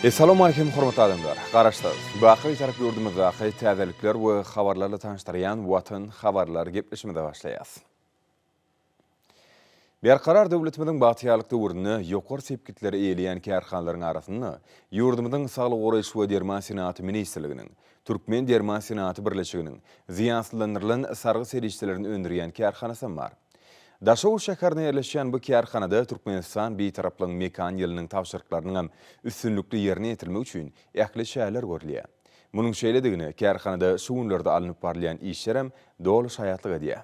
Essalawmaleýkim hormatly adamlar! Garaşsyz, baky Bitarap ýurdumyzdaky täzelikler we habarlarla tanyşdyrýan Watan habarlar gepleşigimize başlaýas. Berkarar döwletimiziň bagtyýarlyk döwründe ýokary sepgitleri eýeleýän kärhanalaryň arasynda ýurdumyzyň Saglygy goraýyş we derman senagaty ministrliginiň, Türkmen derman senagaty birleşiginiň zyýansyzlandyrylan sargy serişdelerini öndürýän kärhanasam bar. Daşoguz şäherinde ýerleşýän bu kärhanada Türkmenistan Bitaraplygyň mekan ýylynyň tabşyryklarynyňam üstünlikli ýerine ýetirilmegi üçin ähli çäreler görülýär. Munuň şeýledigine kärhanada şu günlerde alnyp barylýan işlerem doly şaýatlyk edýär.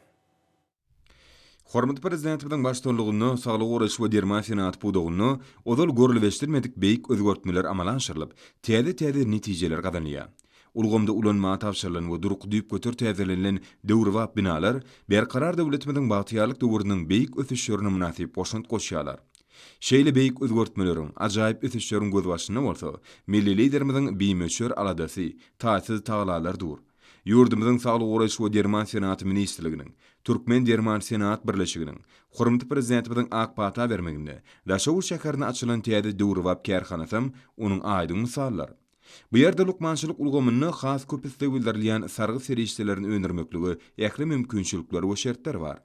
Hormatly Prezidentimiziň baştutanlygynda saglygy goraýyş we derman senagaty pudagynda ozal görlüp-eşidilmedik beýik özgertmeler amala aşyrylyp, täze-täze netijeler gazanylýar. Ulgamda ulanmaga tabşyrylan we durky düýpgöter täzelenilen döwrebap binalar Berkarar döwletimiziň bagtyýarlyk döwrüniň beýik ösüşlerine mynasyp goşant goşýarlar. Şeýle beýik özgertmeleriň, ajaýyp ösüşleriň gözbaşynda bolsa Milli Liderimiziň bimöçber aladasy, taýsyz tagalalary dur. Ýurdumyzyň Saglygy goraýyş we derman senagaty ministrliginiň, Türkmen derman senagat birleşiginiň, hormatly Prezidentimiziň ak pata bermeginde Daşoguz şäherinde açylan täze döwrebap kärhanasam onuň aýdyň mysalydyr. Bu ýerde lukmançylyk ulgamynda has köp isleg bildirilýän sargy serişdelerini öndürmeklige ähli mümkinçilikler we şertler bar.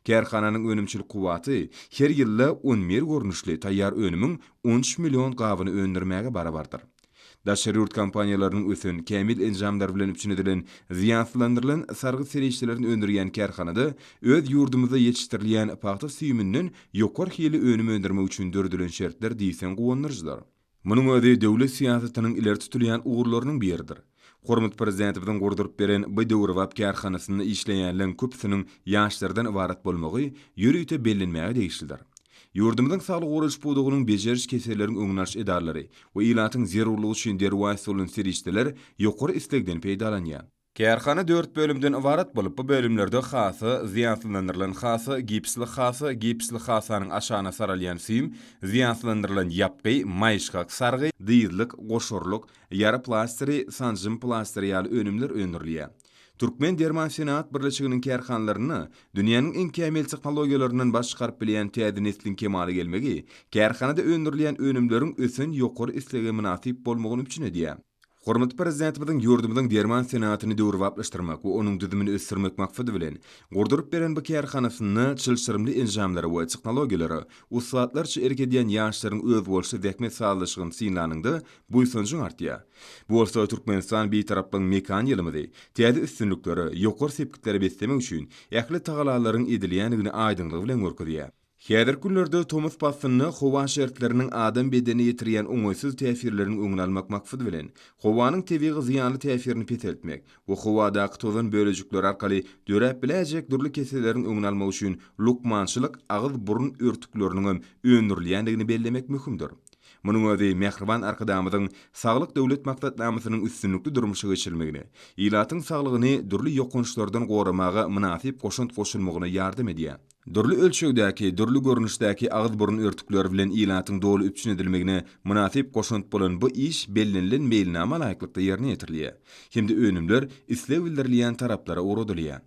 Kärhananyň önümçilik kuwwaty her ýylda 11 görnüşli taýýar önümiň 13 million gabyny öndürmäge barabardyr. Daşary ýurt kompaniýalarynyň ösen, kämil enjamlar bilen üpjün edilen, zyýansyzlandyrylan sargyt serişdelerini öndürýän kärhanada öz ýurdumyzda ýetişdirilýän pagta süýüminden ýokary hilli önüm öndürmek üçin döredilen şertler diýseň guwandyryjydyr. Munuň özi döwlet syýasatynyň ileri tutulýan ugurlarynyň biridir. Hormatly Prezidentimiziň gurduryp beren bu döwrebap kärhanasynda işleýänleň köpüsiniň ýaşlardan ybarat bolmagy ýörite bellenmäge degişlidir. Ýurdumyzyň saglygy goraýyş pudagynyň bejeriş keselleriň öňüni alyş edaralary we ilatyň zerurlygy üçin derwaýys bolan serişdeler ýokary islegden peýdalanýar. Kärhana dört bölümden ybarat bolup, bu bölümlerde hasa, zyýansyzlandyrylan hasa, gipsli hasa, gipsli hasanyň aşagyna saralýan süýüm, zyýansyzlandyrylan ýapgy, maýyşgak sargy, dyzlyk, goşarlyk, ýara plastyry, sanjym plastyry ýaly önümler öndürilýär. Türkmen derman senagat birleşiginiň kärhanalarynda dünýäniň iň kämil tehnologiýalaryndan baş çykaryp bilýän täze nesliň kemala gelmegi kärhanada öndürilýän önümleriň ösen ýokary islege mynasyp bolmagyny üpjün edýär. Hormatly Prezidentimiziň ýurdumyzyň derman senagatyny döwrebaplaşdyrmak we onuň düzümini ösdürmek maksady bilen, gurduryp beren bu kärhanasynda çylşyrymly enjamlara we tehnologiýalara ussatlarça erk edýän ýaşlaryň özboluşly zähmet sazlaşygyny synlanyňda buýsanjyň artýar. Bu bolsa Türkmenistan Bitaraplygyň mekan ýylymyzy täze üstünliklere, ýokary sepgitlere beslemek üçin ähli tagalalaryň edilýändigini aýdyňlygy bilen görkezýär. Häzirki günlerde tomus paslynda howa şertleriniň adam bedenine ýetirýän oňaýsyz täsirleriniň öňüni almak maksady bilen, howanyň tebigy zyýanly täsirini peseltmek we howadaky tozan bölejikleri arkaly döräp biläýjek dürli keselleriň öňüni almak üçin lukmançylyk agyz-burun örtükleriniňem öndürilýändigini bellemek möhümdir. Munuň özi mähriban Arkadagymyzyň Saglyk Döwlet maksatnamasynyň üstünlikli durmuşa geçirilmegine, ilatyň saglygyny dürli ýokançlardan goramaga mynasyp goşant goşulmagyna ýardam edýär. Dürli ölçegdäki, dürli görnüşdäki agyz-burun örtükleri bilen ilatyň doly üpjün edilmegine mynasyp goşant bolan bu iş bellenilen meýilnama laýyklykda ýerine ýetirilýär hem-de önümler isleg bildirilýän taraplara ugradylýar.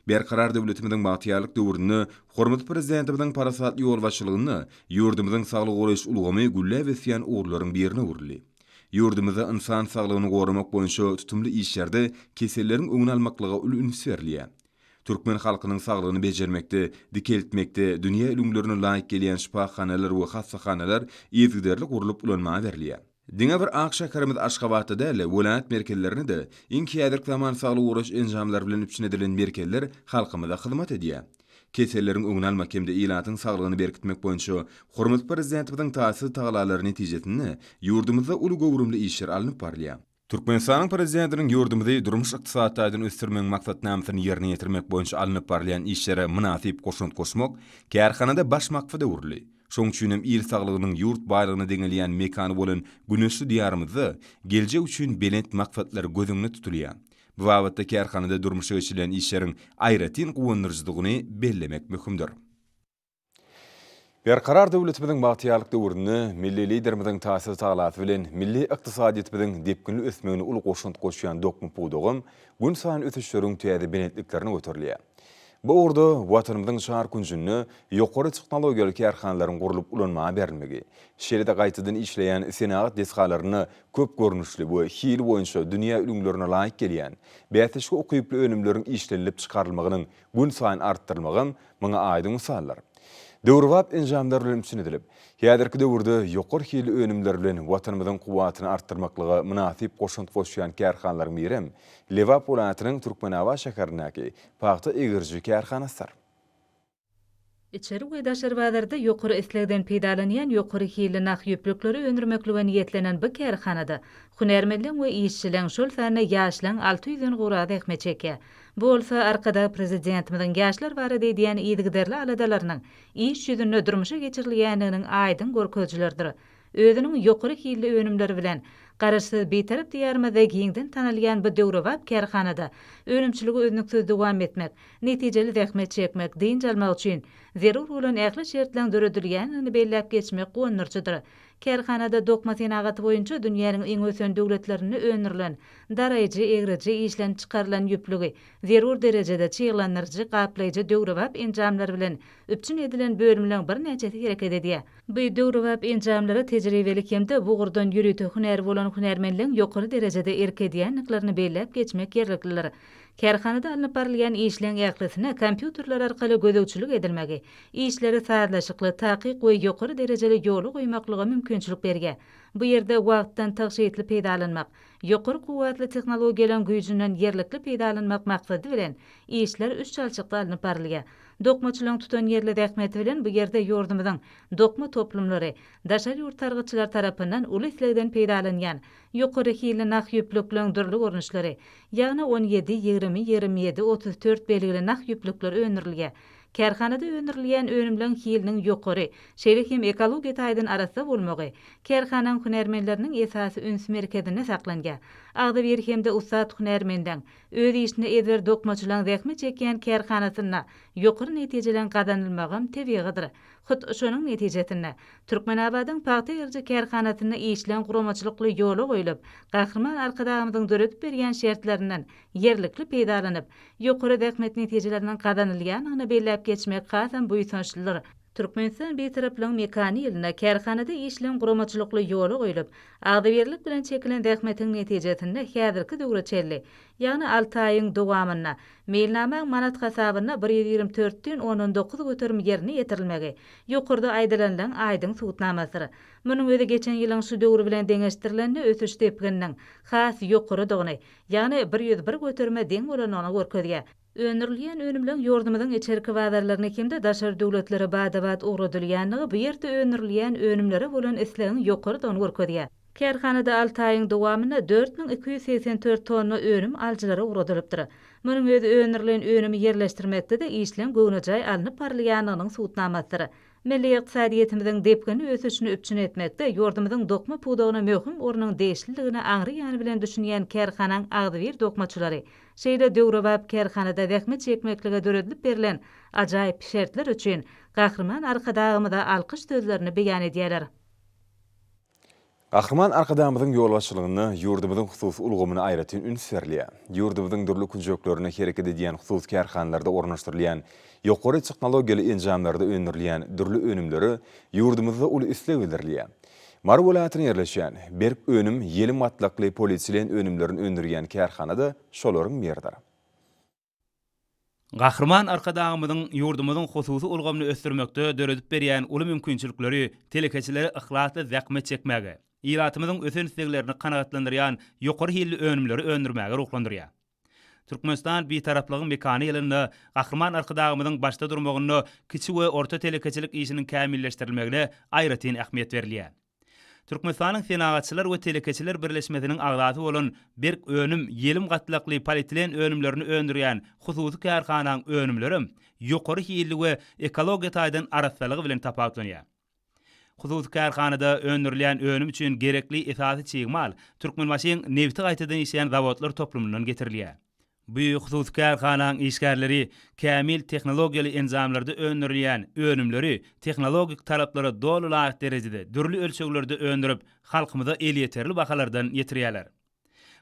Berkarar döwletimiziň bagtyýarlyk döwründe hormatly Prezidentimiziň parasatly ýolbaşçylygynda ýurdumyzyň saglygy goraýyş ulgamy gülläp ösýän ugurlaryň birine öwrüldi. Ýurdumyzda ynsan saglygyny goramak boýunça tutumly işlerde keselleriň öňüni almaklyga uly üns berilýär. Türkmen halkynyň saglygyny bejermekde, dikeltmekde dünýä ülňülerine laýyk gelýän şypahanalar we hassahanalar yzygiderli gurlup ulanmaga berilýär. Diňe bir ak şäherimiz Aşgabatda däl-de, welaýat merkezlerinde-de iň häzirki zaman saglygy goraýyş enjamlary bilen üpjün edilen merkezler halkymyza hyzmat edýär. Keselleriň öňüni almak hem-de ilatyň saglygyny berkitmek boýunça hormatly Prezidentimiziň taýsyz tagallalary netijesinde ýurdumyzda uly göwrümli işler alnyp barylýar. Türkmenistanyň Prezidentiniň ýurdumyzy durmuş-ykdysady taýdan ösdürmegiň maksatnamasyny ýerine ýetirmek boýunça alnyp barylýan işlere mynasyp goşant goşmak kärhanada baş maksada öwrüldi. Şonuň üçin hem il saglygynyň ýurt baýlygyna deňelýän mekany bolan güneşli Diýarymyzda geljek üçin belent maksatlar göz öňünde tutulýar. Bu babatda kärhanada durmuşa geçirilýän işleriň aýratyn guwandyryjydygyny bellemek möhümdir. Berkarar döwletimiziň bagtyýarlyk döwründe milli Liderimiziň taýsyz tagalasy bilen milli ykdysadyýetimiziň depginli ösmegine uly goşant goşýan dokma pudagam günsaýyn ösüşleriň täze belentliklerine göterilýär. Bu ugurda Watanymyzyň çar künjünde ýokary tehnologiýaly kärhanalaryň gurlup ulanmaga berilmegi, şeýle-de gaýtadan işleýän senagat desgalarynda köp görnüşli we hili boýunça dünýä ülňülerine laýyk gelýän, bäsleşige ukyply önümleriň işlenilip çykarylmagynyň günsaýyn artdyrylmagam muňa aýdyň mysaldyr. Döwrebap enjamlar bilen üpjün edilip, häzirki döwürde ýokary hilli önümler bilen Watanymyzyň kuwwatyny artdyrmaklyga mynasyp goşant goşýan kärhanalaryň birem Lebap welaýatynyň Türkmenabat şäherindäki pagta egiriji kärhanasydyr. Içeri we daşary bazarda ýokary islegden peýdalanýan ýokary hilli nah ýüplükleri öndürmeklige niýetlenen bu kärhanada hünärmenleň we işçileň, şol sanda ýaşlaň 600 den gowragy zähmet çekýär. Bu bolsa Arkadag Prezidentimiziň ýaşlar barada edýän yzygiderli aladalarynyň iş ýüzünde durmuşa geçirilýändiginiň aýdyň görkezijileridir. Özüniň ýokary hilli önümleri bilen Garaşsyz, Bitarap Diýarymyzda giňden tanalýan bu döwrebap kärhanada önümçiligi üznüksiz dowam etmek, netijeli zähmet çekmek, dynç almak üçin zerur bolan ähli şertleň döredilýändigini belläp geçmek guwandyryjydyr. Kärhanada dokma senagaty boýunça dünýäniň iň ösen döwletlerinde öndürilen daraýjy, egriji, işlenip çykarylan ýüplügi zerur derejede çyglandyryjy, gaplaýjy döwrebap enjamlar bilen üpjün edilen bölümleň birnäçesi hereket edýär. Bu döwrebap enjamlara tejribeli hem-de bu ugurdan ýörite hünäri bolan hünärmenleň ýokary derejede erk edýändiklerini belläp geçmek ýerliklidir. Kärhanada alnyp barylýan işleň ählisine kompýuterler arkaly gözegçilik edilmegi, işleri sazlaşykly, takyk we ýokary derejeli ýola goýmaklyga mümkinçilik berýär. Bu ýerde wagtdan tygşytly peýdalanmak, ýokary kuwwatly tehnologiýalaryň güýjünden ýerlikli peýdalanmak maksady bilen, işler üç çalşykda alnyp barylýar. Dokmaçylaryň tutanýerli zähmeti bilen bu ýerde ýurdumyzyň dokma toplumlary daşary ýurt sargytçylary tarapyndan uly islegden peýdalanýan ýokary hilli nah ýüplükleň dürli görnüşleri, ýagny 17, 20, 27, 34 belgili nah ýüplükler öndürilýär. Kärhanada öndürilýän önümleň hiliniň ýokary, şeýle hem ekologiýa taýdan arassa bolmagy kärhanaň hünärmenleriniň esasy üns merkezinde saklanýar. Agzybir hem-de ussat hünärmenleň, Öz işine ezber dokmaçylaryň zähmet çekýän kärhanasynda ýokary netijeleriň gazanylmagam tebigydyr. Hut şonuň netijesinde, Türkmenabadyň pagta ýygyjy kärhanasynda işleň guramaçylykly ýola goýlup, Gahryman Arkadagymyzyň döredip berýän şertlerinden ýerlikli peýdalanyp, ýokary zähmet netijeleriniň gazanylýandygyny belläp geçmek hasam buýsançlydyr. Türkmenistan Bitaraplygyň mekany ýylynda kärhanada işleň guramaçylykly ýola goýlup, agzybirlik bilen çekilen zähmetiň netijesinde häzirki döwre çenli, ýagny alty aýyň dowamynda, meýilnamaň manat hasabynda bir 124 bütin ondan dokuz göterim ýerine ýetirilmegi, ýokarda aýdylanlaryň aýdyň subutnamasydyr. Munuň özi geçen ýylyň şu döwri bilen deňeşdirilende ösüş depgininiň has ýokarydygyny, ýagny 101 göterime deň bolandygyny görkezýär. Öndürilýän önümleň ýurdumyzyň içerki bazarlaryna hem-de daşary döwletlere bada-bat ugradylýandygy bu ýerde öndürilýän önümlere bolan islegiň ýokarydygyny görkezýär. Kärhanada alty aýyň dowamynda 4284 tonna önüm alyjylara ugradylypdyr. Munuň özi öndürilen önümi ýerleşdirmekde-de işleň göwnejaý alnyp barylýandygynyň subutnamasydyr. Milli ykdysadyýetimiziň depginli ösüşini üpjün etmekde ýurdumyzyň dokma pudagyna möhüm ornuň degişlidigine aňry ýany bilen düşünýän kärhanaň agzybir dokmaçylary şeýle döwrebap kärhanada zähmet çekmeklige döredilip berlen ajaýyp şertler üçin Gahryman Arkadagymyza alkyş sözlerini beýan edýärler. Gahryman Arkadagymyzyň ýolbaşçylygynda ýurdumyzyň hususy ulgamyna aýratyn üns berilýär. Ýurdumyzyň dürli künjeklerinde hereket edýän hususy kärhanalarda ornaşdyrylýan ýokary tehnologiýaly enjamlarda öndürilýän dürli önümlere ýurdumyzda uly isleg bildirilýär. Mary welaýatynda ýerleşýän Berk önüm ýelim gatlakly polietilen önümlerini öndürýän kärhana-da şolaryň biridir. Gahryman Arkadagymyzyň ýurdumyzyň hususy ulgamyny ösdürmekde döredip berýän uly mümkinçilikleri telekeçilere yhlasly zähmet çekmäge, ilatymyzyň ösen isleglerini kanagatlandyrýan ýokary hilli önümleri öndürmäge ruhlandyrýar. Türkmenistan Bitaraplygyň mekany ýylynda Gahryman Arkadagymyzyň başda durmagynda kiçi we orta telekeçilik işiniň kämilleşdirilmegine aýratyn ähmiýet berilýär. Türkmenistanyň Senagatçylar we telekeçiler birleşmesiniň agzasy bolan Berk önüm ýelim gatlakly polietilen önümlerini öndürýän hususy kärhanaň önümlerem ýokary hilli we ekologiýa taýdan arassalygy bilen tapawutlanýar. Hususy kärhanada öndürilýän önüm üçin gerekli esasy çig mal Türkmenbaşyň nebiti gaýtadan işleýän zawodlar toplumyndan getirilýär. Bu hususy kärhanaň işgärleri kämil tehnologiýaly enjamlarda öndürilýän önümleri tehnologik talaplara doly laýyk derejede, dürli ölçeglerde öndürip, halkymyza elýeterli bahalardan ýetirýärler.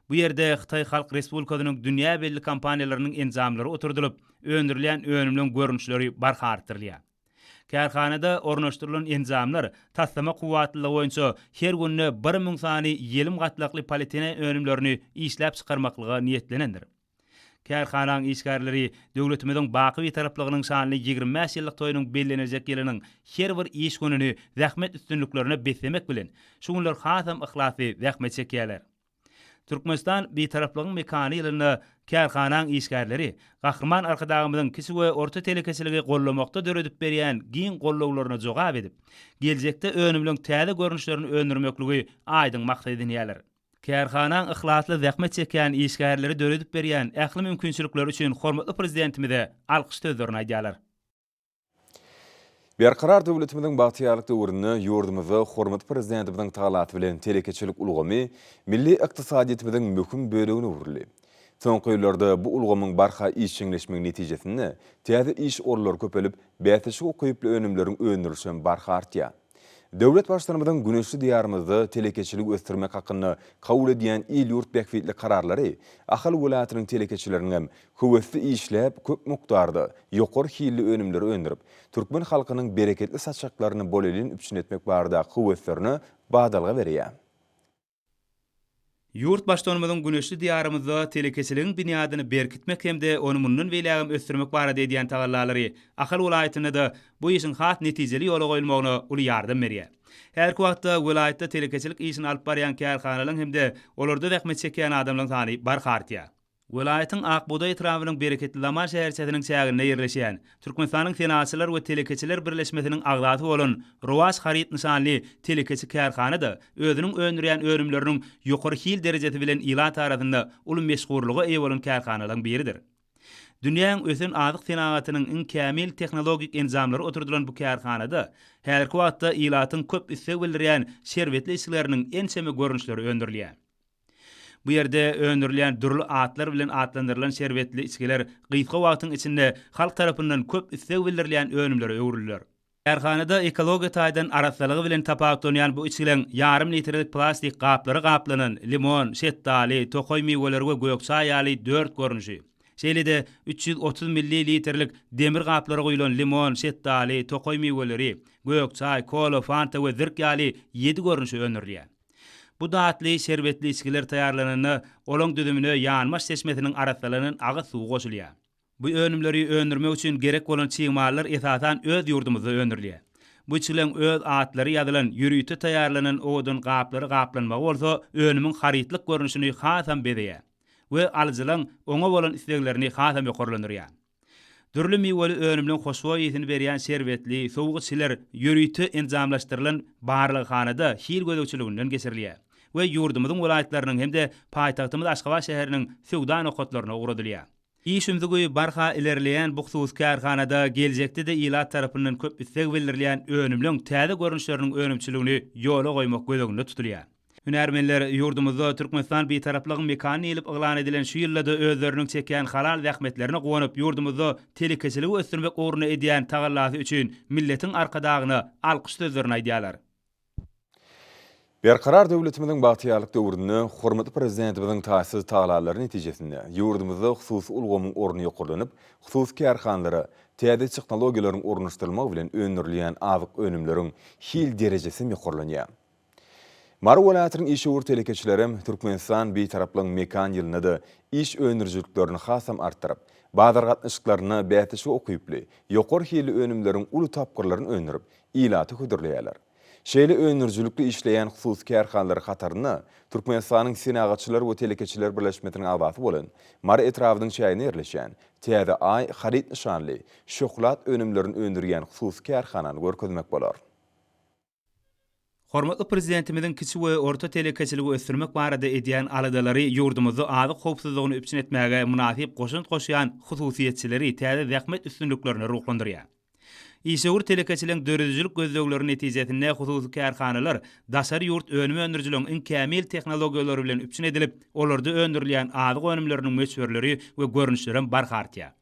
Bu ýerde Hytaý Halk Respublikasynyň dünýä belli kompaniýalarynyň enjamlary oturdylyp, öndürilýän önümleň görnüşleri barha artdyrylýar. Kärhanada ornaşdyrylan enjamlar taslama kuwwatlylygy boýunça her günde 1000 sany ýelim gatlakly polietilen önümlerini işläp çykarmaklyga niýetlenendir. Kärhananyň işgärleri döwletimiziň baky Bitaraplygynyň şanly 25 ýyllyk toýunyň belleniljek ýylynyň her bir iş gününi zähmet üstünliklerine beslemek bilen, şu günler hasam yhlasly zähmet çekýärler. Türkmenistan Bitaraplygyň mekany ýylynda kärhanaň işgärleri Gahryman Arkadagymyzyň kiçi we orta telekeçiligi goldamakda döredip berýän giň gollawlaryna jogap edip, geljekde önümleň täze görnüşlerini öndürmekligi aýdyň maksat edinýärler. Kärhanaň yhlasly zähmet çekýän işgärleri döredip berýän ähli mümkinçilikleri üçin hormatly Prezidentimize alkyş sözlerini aýdýarlar. Berkarar döwletimiziň bagtyýarlyk döwründe ýurdumyzda hormatly Prezidentimiziň tagalasy bilen telekeçilik ulgamy milli ykdysadyýetimiziň möhüm bölegine öwrüldi. Soňky ýyllarda bu ulgamyň barha işjeňleşmegi netijesinde täze iş orunlary köpelip, bäsleşige ukyply önümleriň öndürilişi hem barha artýar. Döwlet Baştutanymyzyň güneşli Diýarymyzda telekeçiligi ösdürmek hakynda kabul edýän il-ýurt bähbitli kararlary Ahal welaýatynyň telekeçileriniň hem höwesli işläp, köp mukdarda ýokary hilli önümleri öndürip, türkmen halkynyň bereketli saçaklaryny bolelin üpjün etmek baradaky höweslerine badalga berýär. Ýurt Baştutanymyzyň güneşli Diýarymyzda telekeçiligiň binýadyny berkitmek hem-de ony mundan beýlägem ösdürmek barada edýän tagallalary Ahal welaýatynda-da bu işiň has netijeli ýola goýulmagyna uly ýardam berýär. Häzirki wagtda welaýatda telekeçilik işini alyp barýan kärhanalaryň hem-de olarda zähmet çekýän adamlaryň sany barha artýar. Welaýatyň Ak bugdaý etrabynyň Bereketli zaman şäherçesiniň çäginde ýerleşýän, Türkmenistanyň Senagatçylar we telekeçiler birleşmesiniň agzasy bolan Rowaç haryt nyşanly telekeçi kärhana-da özüniň öndürýän önümleriniň ýokary hil derejesi bilen ilat arasynda uly meşhurlyga eýe bolan kärhanalaryň biridir. Dünýäň ösen azyk senagatynyň iň kämil tehnologik enjamlary oturdylan bu kärhanada häzirki wagtda ilatyň köp isleg bildirýän şerbetli içgileriniň ençeme görnüşleri öndürilýär. Bu ýerde öndürilýän dürli atlar bilen atlandyrylan şerbetli içgiler gysga wagtyň içinde halk tarapyndan köp isleg bildirilýän önümlere öwrüldiler. Kärhanada ekologiýa taýdan arassalygy bilen tapawutlanýan bu içgileň ýarym litrlik plastik gaplara gaplanan limon, şetdaly, tokaý miweleri we gök çaý ýaly dört görnüşi, şeýle-de 330 millilitrlik demir gaplara guýlan limon, şetdaly, tokaý miweleri, gök çaý, kola, fanta we zirk ýaly ýedi görnüşi öndürilýär. Bu datly, şerbetli içgiler taýýarlananda, olaň düzümine ýanbaş çeşmesiniň arassalanan agyz suwy goşulýar. Bu önümleri öndürmek üçin gerek bolan çig mallar esasan öz ýurdumyzda öndürilýär. Bu içgileň öz atlary ýazylan, ýörite taýýarlanan owadan gaplara gaplanmagy bolsa önümiň harytlyk görnüşini hasam bezeýär we alyjylaň oňa bolan isleglerini hasam ýokarlandyrýar. Dürli miweli önümleň hoşboý ysyny berýän şerbetli, sowuk içgiler ýörite enjamlaşdyrylan barlaghanada hil gözegçiliginden geçirilýär we ýurdumyzyň welaýatlarynyň hem-de paýtagtymyz Aşgabat şäheriniň söwda nokatlaryna ugradylýar. Iş ümzügi barha ilerleýän bu hususy kärhanada geljekde-de ilat tarapyndan köp isleg bildirilýän önümleň täze görnüşleriniň önümçiligini ýola goýmak göz öňünde tutulýar. Hünärmenler ýurdumyzda Türkmenistan Bitaraplygyň mekany diýlip yglan edilen şu ýylda-da özleriniň çekýän halal zähmetlerine guwanyp, ýurdumyzda telekeçiligi ösdürmek ugrunda edýän tagallasy üçin milletiň Arkadagyna alkyş sözlerini aýdýarlar. Berkarar döwletimiziň bagtyýarlyk döwründe hormatly Prezidentimiziň taýsyz tagallalary netijesinde ýurdumyzda hususy ulgamyň orny ýokarlanyp, hususy kärhanalara täze tehnologiýalaryň ornaşdyrylmagy bilen öndürilýän azyk önümleriň hil derejesi hem ýokarlanýar. Mary welaýatynyň işewür telekeçilerem Türkmenistan Bitaraplygyň mekan ýylynda-da iş öndürijiliklerini hasam artdyryp, bazar gatnaşyklarynda bäsleşige ukyply, ýokary hilli önümleriň uly tapgyrlaryny öndürip, ilata hödürleýärler. Şeýle öndürijilikli işleýän hususy kärhanalaryň hatarynda Türkmenistanyň Senagatçylar we telekeçiler birleşmesiniň agzasy bolan Mary etrabynyň çäginde ýerleşýän Täze Aý haryt nyşanly şöhlat önümlerini öndürýän hususy kärhanany görkezmek bolar. Hormatly Prezidentimiziň kiçi we orta telekeçiligi ösdürmek barada edýän aladalary ýurdumyzda azyk howpsuzlygyny üpjün etmäge mynasyp goşant goşýan hususyýetçileri täze zähmet üstünliklerine ruhlandyrýar. Işewür telekeçiligiň döredijilik gözlegleri netijesinde hususy kärhanalar daşary ýurt önüm öndürijileriň iň kämil tehnologiýalary bilen üpjün edilip, olarda öndürilýän azyk önümleriniň möçberleri we görnüşlerem barha artýar.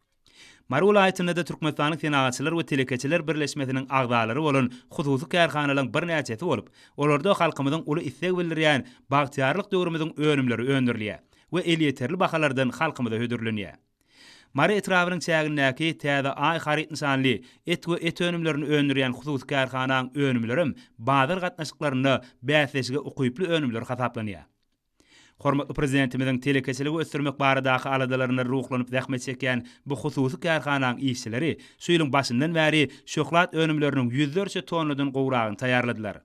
Mary welaýatynda-da Türkmenistanyň Senagatçylar we telekeçiler birleşmesiniň agzalary bolan hususy kärhanalaryň birnäçesi bolup, olarda halkymyzyň uly isleg bildirýän bagtyýarlyk döwrümiziň önümleri öndürilýär. we elýeterli bahalardan halkymyza hödürlenýär. Mary etrabynyň çägindäki Täze Aý haryt nyşanly et we et önümlerini öndürýän hususy kärhanaň önümlerem bazar gatnaşyklarynda bäsleşige ukyply önümler hasaplanýar. Hormatly Prezidentimiziň telekeçiligi ösdürmek baradaky aladalaryndan ruhlanyp zähmet çekýän bu hususy kärhanaň işçileri şu ýylyň başyndan bäri şöhlat önümleriniň ýüzlerçe tonnadan gowragyny taýýarladylar.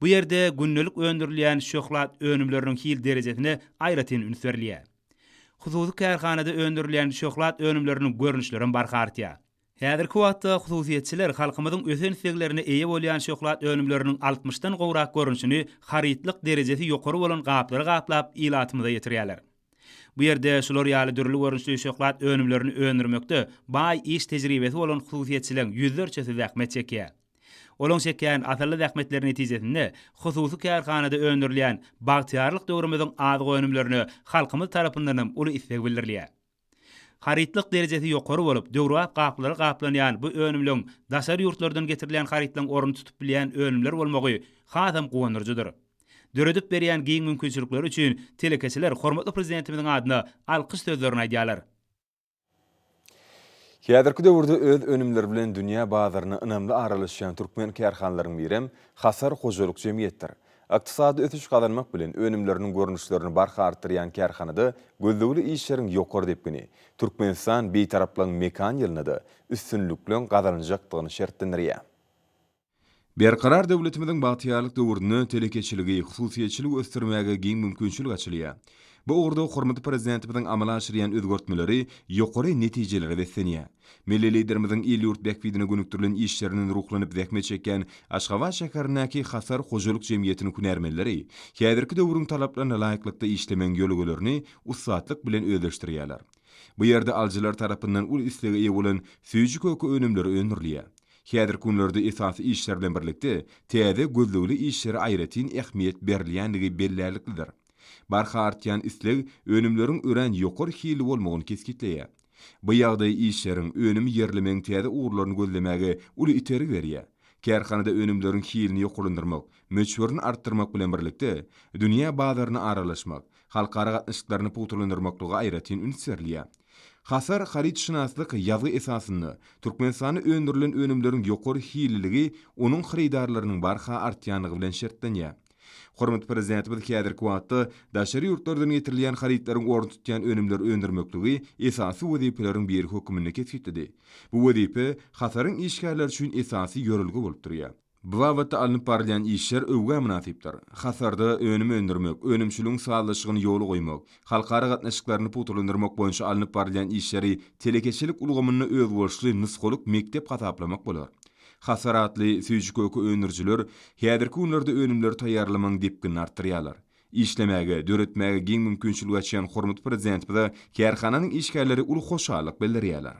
Bu ýerde gündelik öndürilýän şöhlat önümleriniň hil derejesine aýratyn üns berilýär. Hususy kärhanada öndürilýän şöhlat önümleriniň görnüşlerem barha artýar. Häzirki wagtda hususyýetçiler halkymyzyň ösen isleglerine eýe bolýan şöhlat önümleriniň altmyşdan gowrak görnüşini harytlyk derejesi ýokary bolan gaplara gaplap ilatymyza ýetirýärler. Bu ýerde şular ýaly dürli görnüşli şöhlat önümlerini öndürmekde baý iş tejribesi bolan hususyýetçileň ýüzlerçesi zähmet çekýär. Olaň çekýän asylly zähmetleri netijesinde hususy kärhanada öndürilýän bagtyýarlyk döwrümiziň azyk önümlerine halkymyz tarapyndanam uly isleg bildirilýär. Harytlyk derejesi ýokary bolup, döwrebap gaplara gaplanýan bu önümleň daşary ýurtlardan getirilýän harytlaryň ornuny tutup bilýän önümler bolmagy hasam guwandyryjydyr. Döredip berýän giň mümkinçilikleri üçin telekeçiler hormatly Prezidentimiziň adyna alkyş sözlerini aýdýarlar. Häzirki döwürde öz önümleri bilen dünýä bazaryna ynamly aralaşýan türkmen kärhanalaryň birem Hasar hojalyk jemgyýetdir. Ykdysady ösüş gazanmak bilen, önümleriniň görnüşlerini barha artdyrýan kärhanada gözlegli işleriň ýokary depgini, Türkmenistan Bitaraplygyň mekan ýylynda-da üstünlikleň gazanyljakdygyny şertlendirýär. Berkarar döwletimiziň bagtyýarlyk döwründe telekeçiligi, hususyýetçiligi ösdürmäge giň mümkinçilik açylýar. Bu ugurda hormatly Prezidentimiziň amala aşyrýan özgertmeleri ýokary netijelere beslenýär. Milli Liderimiziň il-ýurt bähbidine gönükdirilen işlerinden ruhlanyp zähmet çekýän Aşgabat şäherindäki Hasar hojalyk jemgyýetiniň hünärmenleri häzirki döwrüň talaplaryna laýyklykda işlemegiň ýörelgelerini ussatlyk bilen özleşdirýärler. Bu ýerde alyjylar tarapyndan uly islege eýe bolan süýji-köke önümleri öndürilýär. Häzirki günlerde esasy işler bilen birlikde, täze gözlegli işlere aýratyn ähmiýet berilýändigi bellärliklidir. Barha artýan isleg önümleriň örän ýokary hilli bolmagyny kesgitleýär. Bu ýagdaý işleriň, önümi ýerlemegiň täze ugurlaryny gözlemäge uly itergi berýär. Kärhanada önümleriň hilini ýokarlandyrmak, möçberini artdyrmak bilen birlikde, dünýä bazaryna aralaşmak, halkara gatnaşyklaryny pugtalandyrmaklyga aýratyn üns berilýär. Hasar harytşynaslyk ýazgy esasynda Türkmenistanda öndürilen önümleriň ýokary hilliligi onuň hyrydarlarynyň barha artýanlygy bilen şertlenýär. Hormatly Prezidentimiz häzirki wagtda daşary ýurtlardan getirilýän harytlaryň ornuny tutýan önümleri öndürmekligi esasy wezipeleriň biri hökmünde kesgitledi. Bu wezipe Hasaryň işgärleri üçin esasy ýörelge bolup durýar. Bu babatda alnyp barylýan işler öwgä mynasypdyr. Hasarda önüm öndürmek, önümçiligiň sazlaşygyny ýola goýmak, halkara gatnaşyklaryny pugtalandyrmak boýunça alnyp barylýan işleri telekeçilik ulgamynda özboluşly nusgalyk mekdep hasaplamak bolar. Hasar atly süýji-köke öndürijiler häzirki günlerde önümleri taýýarlamagyň depginini artdyrýarlar. Işlemäge, döretmäge giň mümkinçilik açýan hormatly Prezidentimize kärhananyň işgärleri uly hoşallyk bildirýärler.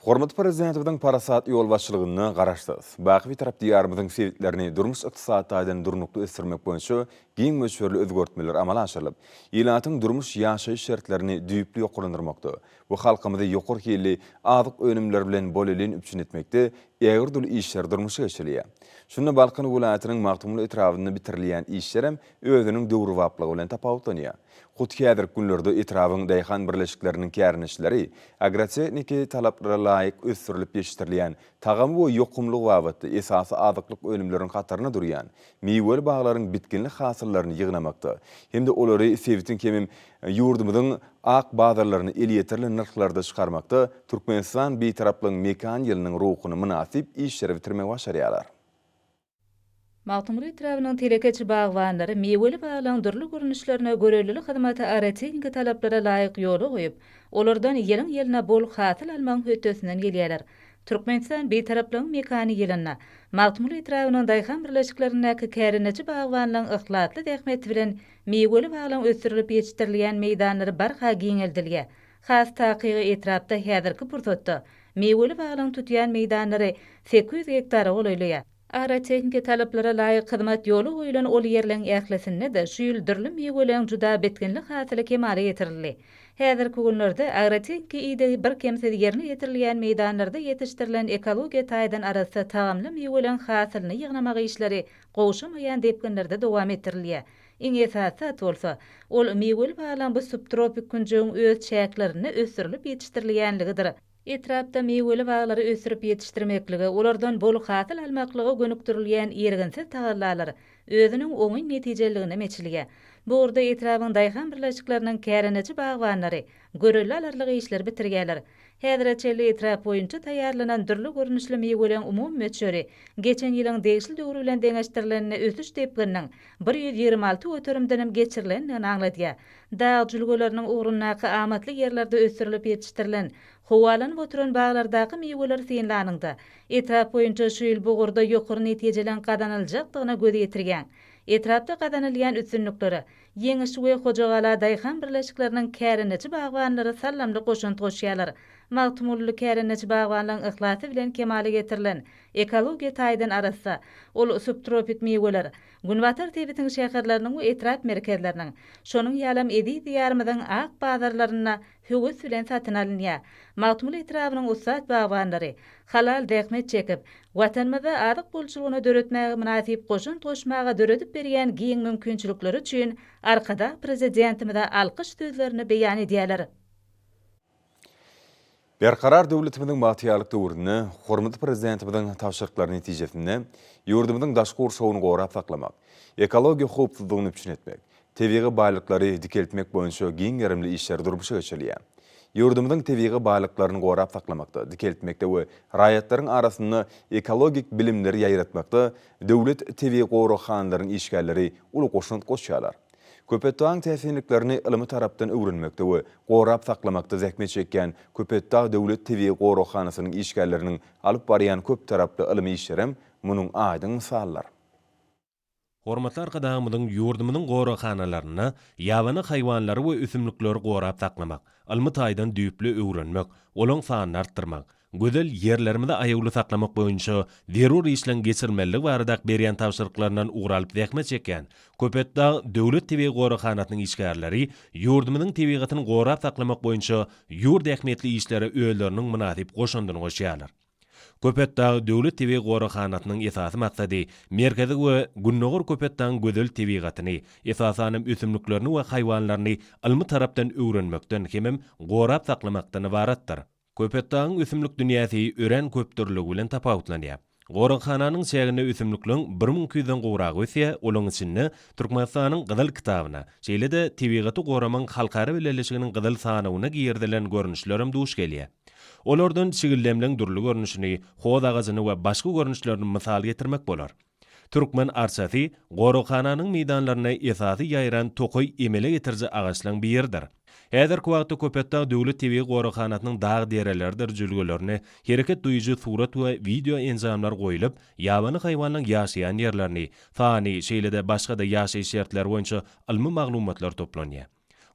Hormatly Prezidentimiziň parasatly ýolbaşçylygynda Garaşsyz, baky Bitarap Diýarymyzyň sebitlerini durmuş-ykdysady taýdan durnukly ösdürmek boýunça giň möçberli özgertmeler amala aşyrylyp, ilatyň durmuş-ýaşaýyş şertlerini düýpli ýokarlandyrmakda we halkymyzy ýokary hilli azyk önümleri bilen bolelin üpjün etmekde ägirt uly işler durmuşa geçirilýär. Şunda Balkan welaýatynyň Magtymguly etrabynda bitirilýän işlerem özüniň döwrebaplygy bilen tapawutlanýar. Hut häzirki günlerde etrabyň daýhan birleşikleriniň kärendeçileri agrotehniki talaplara laýyk ösdürilip ýetişdirilýän tagamy we ýokumlygy babatda esasy azyklyk önümleriň hatarynda durýan miweli baglaryň bitginli hasyllaryny ýygnamakda hem-de olary sebitiň hemem ýurdumyzyň ak bazarlaryna elýeterli nyrhlarda çykarmakda Türkmenistan Bitaraplygyň mekan ýylynyň ruhuny mynasyp işleri bitirmegi başarýarlar. Magtymguly etrabynyň telekeçi bagbanlary miweli baglaryň dürli görnüşlerine görellili hyzmaty agrotehniki talaplara laýyk ýola goýup, olardan ýylyň-ýylyna bol hasyl almagyň hötdesinden gelýärler. Türkmenistan Bitaraplygyň mekany ýylynda Magtymguly etrabynyň daýhan birleşiklerindäki kärendeçi bagbanlaryň yhlasly zähmeti bilen miweli baglaryň ösdürilip ýetişdirilýän meýdanlary barha giňeldilýär. Has takygy etrapda häzirki pursatda miweli baglaryň tutýan meýdanlary 800 gektara golaýlaýar. Agrotehniki talaplara laýyk hyzmat ýola goýlan ol ýerleň ählisinde-de şu ýyl dürli miweleň juda bitginli hasyly kemala getirildi. Häzirki günlerde agrotehniki idegi birkemsiz ýerine ýetirilýän meýdanlarda ýetişdirilen ekologiýa taýdan arassa tagamly miweleň hasylyny ýygnamak işleri gowşamaýan depginlerde dowam etdirilýär. Iň esasy zat bolsa, ol miweli baglaryň bu subtropik künjegiň öz çäklerinde ösdürilip ýetişdirilýänligidir. Etrapda miweli baglary ösdürip ýetişdirmeklige, olardan bol hasyl almaklyga gönükdirilýän irginsiz tagallalar özüniň oňyn netijeliligine meçilýär. Bu ugurda etrabyň daýhan birleşikleriniň kärendeçi bagbanlary görelde alarlyk işleri bitirýärler. Häzire çenli etrap boýunça taýýarlanan dürli görnüşli miweleriň umumy möçberi geçen ýylyň degişli döwri bilen deňeşdirilende ösüş depgininiň 126 göterimdenem geçirilendigini aňladýar. Dag jülgeleriniň ugrundaky amatly ýerlerde ösdürilip ýetişdirilen, howalanyp oturan baglardaky miweleri synlanyňda, etrap boýunça şu ýyl bu ugurda ýokary netijeleriň gazanyljakdygyna göz ýetirýäň. Etrapda gazanylýan üstünliklere Ýeňiş we Hojagala daýhan birleşikleriniň kärendeçi bagbanlary saldamly goşant goşýarlar. Magtymgulyly kärendeçi bagbanlaryň yhlasy bilen kemala getirilen, ekologiýa taýdan arassa, ol subtropik miweler, Günbatar sebitiň şäherleriniň we etrap merkezleriniň, şonuň ýalam eziz Diýarymyzyň ak bazarlarynda höwes bilen satyn alynýar. Magtymguly etrabynyň ussat bagbanlary halal zähmet çekip, Watanymyzda azyk bolçulygyny döretmäge mynasyp goşant goşmaga döredip berýän giň mümkinçilikleri üçin Arkadag Prezidentimize alkyş sözlerini beýan edýärler. Berkarar döwletimiziň bagtyýarlyk döwründe hormatly Prezidentimiziň tabşyryklary netijesinde ýurdumyzyň daşky gurşawyny gorap saklamak, ekologiýa howpsuzlygyny üpjün etmek, tebigy baýlyklary dikeltmek boýunça giň gerimli işler durmuşa geçirilýär. Ýurdumyzyň tebigy baýlyklaryny gorap saklamakda, dikeltmekde we raýatlaryň arasynda ekologik bilimleri ýaýratmakda döwlet tebigy goraghanalaryň işgärleri uly goşant goşýarlar. Köpetdagyň täsinliklerini ylmy tarapdan öwrenmekde we gorap saklamakda zähmet çekýän Köpetdag döwlet tebigy goraghanasynyň işgärleriniň alyp barýan köptaraply ylmy işlerem munuň aýdyň mysalydyr. Hormatly Arkadagymyzyň ýurdumyzyň goraghanalarynda ýabany haýwanlary we ösümlikleri gorap saklamak, ylmy taýdan düýpli öwrenmek, olaň sanyny artdyrmak, gözel ýerlerimizi aýawly saklamak boýunça zerur işleň geçirilmelidigi barada berýän tabşyryklaryndan ugur alyp zähmet çekýän Köpetdag döwlet tebigy goraghanasynyň işgärleri ýurdumyzyň tebigatyny gorap saklamak boýunça ýurt ähmiýetli işlere özleriniň mynasyp goşandyny goşýarlar. Köpetdag döwlet tebigy goraghanasynyň esasy maksady Merkezi we Gündogar Köpetdagyň gözel tebigatyny, esasanam ösümliklerini we haýwanlaryny ylmy tarapdan öwrenmekden hemem gorap saklamakdan ybaratdyr. Köpetdagyň ösümlik dünýäsi örän köpdürlüligi bilen tapawutlanýar. Goraghananyň çäginde ösümlikleň 1200-den gowragy ösýär, olaryň içinde Türkmenistanyň Gyzyl kitabyna, şeýle-de Tebigaty goramagyň halkara bileleşiginiň Gyzyl sanawyna girizilen görnüşlerem duş gelýär. Olardan çigildemleň dürli görnüşini, hoz agajyny we başga görnüşlerini mysal getirmek bolar. Türkmen arçasy goraghananyň meýdanlarynda esasy ýaýran tokaý emele getiriji agaçlaryň biridir. Häzirki wagtda Köpetdag döwlet tebigy goraghanasynyň dag dereleridir jülgelerine hereket duýujy surat we wideo enjamlar goýlup, ýabany haýwanlaryň ýaşaýan ýerlerini, sany, şeýle-de başga-da ýaşaýyş şertleri boýunça ylmy maglumatlar toplanýar.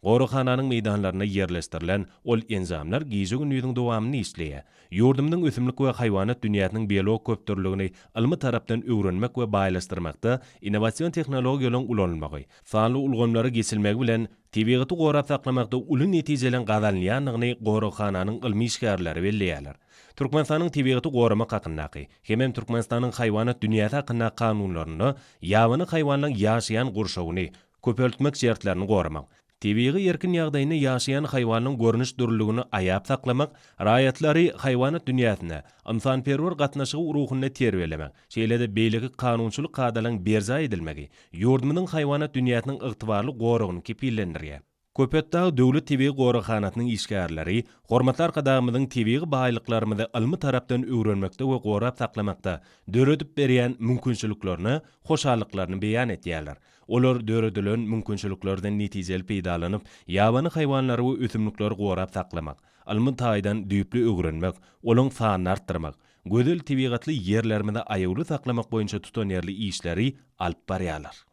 Goraghananyň meýdanlarynda ýerleşdirilen ol enjamlar gije-gündiziň dowamynda işleýär. Ýurdumyzyň ösümlik we haýwanat dünýäsiniň biologik köpdürlüligini ylmy tarapdan öwrenmek we baýlaşdyrmakda innowasion tehnologiýalaryň ulanylmagy, sanly ulgamlara geçilmegi bilen tebigaty gorap saklamakda uly netijeleriň gazanylýandygyny goraghananyň ylmy işgärleri belleýärler. Türkmenistanyň Tebigaty goramak hakyndaky hemem Türkmenistanyň Haýwanat dünýäsi hakyndaky kanunlarynda ýabany haýwanlaryň ýaşaýan gurşawyny, köpeltmek şertlerini goramak, tebigy erkin ýagdaýynda ýaşaýan haýwanyň görnüş dürlüligini aýap saklamak, raýatlary haýwanat dünýäsine ynsanperwer gatnaşygy ruhunda terbiýelemek, şeýle-de beýleki kanunçylyk kadalaryň berjaý edilmegi ýurdumyzyň haýwanat dünýäsiniň ygtybarly goragyny kepillendirýär. Köpetdag döwlet tebigy goraghanasynyň işgärleri Hormatly Arkadagymyzyň tebigy baýlyklarymyzy ylmy tarapdan öwrenmekde we gorap saklamakda döredip berýän mümkinçiliklerine hoşallyklaryny beýan edýärler. Olar döredilen mümkinçiliklerden netijeli peýdalanyp, ýabany haýwanlary we ösümlikleri gorap saklamak, ylmy taýdan düýpli öwrenmek, olaň sanyny artdyrmak, gözel tebigatly ýerlerimizi aýawly saklamak boýunça tutanýerli işleri alyp barýarlar.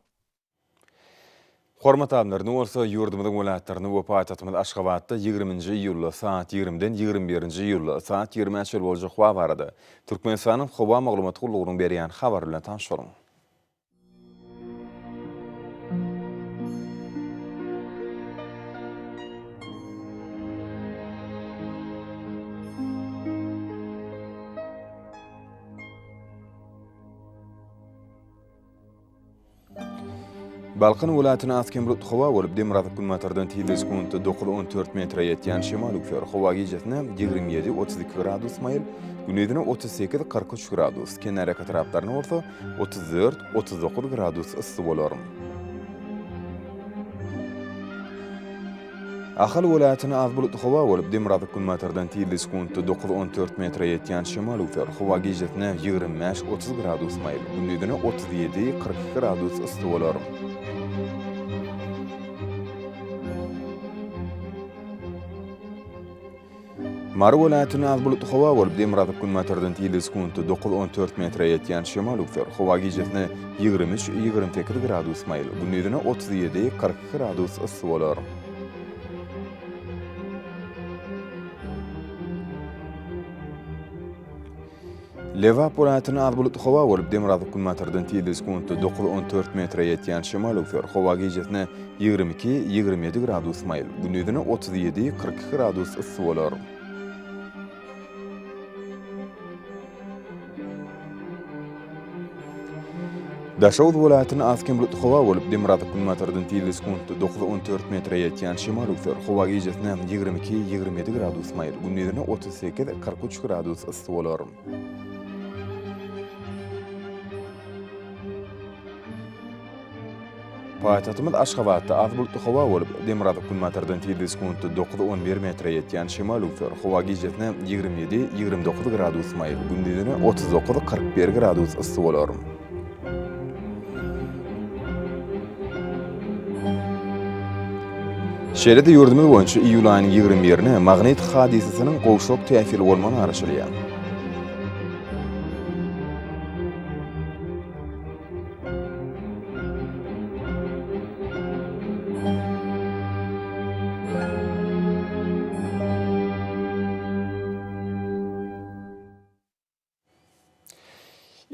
Hormatly alymlar, indi bolsa ýurdumyzyň welaýatlarynda we paýtagtymyz Aşgabatda ýigriminji iýulda saat ýigrimiden ýigrimi birinji iýulda saat ýigrimä çenli boljak howa barada Türkmenistanyň Howa maglumat gullugynyň berýän habary bilen tanyş boluň. Balkan welaýatynda az-kem bulutly howa bolup, demirgazyk-günbatardan tizligi sekuntda dokuz, 14 metre ýetýän şemal üflär. Howa gijesine 27, 32 gradus maýyl, gündizine 38, 43 gradus, kenarýaka etraplarynda bolsa 34, 39 gradus yssy bolar. Ahal welaýatynda az bulutly howa bolup, demirgazyk-günbatardan tizligi sekuntda dokuz, 14 metre ýetýän şemal öwser. Howa gijesine 25, 30 gradus maýyl, gündizine 37, 42 gradus yssy bolar. Mary welaýatynda az bulutly howa bolup, demirgazyk-günbatardan tizligi sekuntda dokuz, 14 metre ýetýän şemal öwser. Howa gijesine 23, 28 gradus maýyl, gündizine 37, 42 gradus yssy bolar. Lebap welaýatynda az bulutly howa bolup, demirgazyk-günbatardan tizligi sekuntda dokuz, 14 metre ýetýän şemal öwser. Howa gijesine 22, 27 gradus maýyl, gündizine 37, 42 gradus yssy bolar. Daşoguz welaýatynda az-kem bulutly howa bolup, demirgazyk-günbatardan tizligi sekuntda dokuz, 14 metre ýetýän şemal öwser. Howa gijesine 22, 27 gradus maýyl, gündizine 38, 43 gradus yssy bolar. Paýtagtymyz Aşgabatda az bulutly howa bolup, demirgazyk-günbatardan tizligi sekuntda dokuz, 11 metre ýetýän şemal öwser. Howa gijesine 27, 29 gradus maýyl, gündizine 39, 41 gradus yssy bolar. Şeýle-de ýurdumyz boýunça iýul aýynyň 21-ine magnit hadysasynyň gowşak täsirli bolmagyna garaşylýar.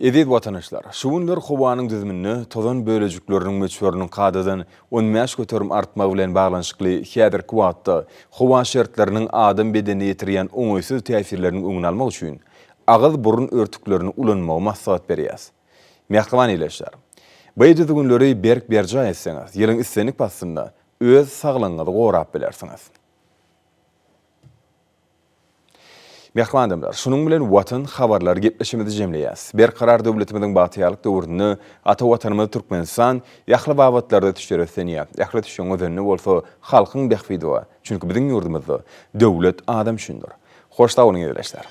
Eziz watandaşlar, şu günler howanyň düzüminde tozan bölejikleriniň möçberiniň kadadan 15% artmagy bilen baglanyşykly häzirki wagtda howa şertleriniň adam bedenine ýetirýän oňaýsyz täsirleriniň öňüni almak üçin agyz-burun örtüklerini ulanmagy maslahat berýäs. Mähriban ildeşler! Bu düzgünleri berk berjaý etseňiz, ýylyň islendik paslynda öz saglygyňyzy gorap bilersiňiz. Mähriban adamlar, şunuň bilen Watan habarlary gepleşigimizi jemleýäs. Berkarar döwletimiziň bagtyýarlyk döwründe ata Watanymyz Türkmenistan ähli babatlarda ösüşlere öslenýär. Ähli ösüşiň özeninde bolsa halkyň bähbidi bar. Çünki biziň ýurdumyzda döwlet adam üçindir. Hoş sag boluň ildeşler!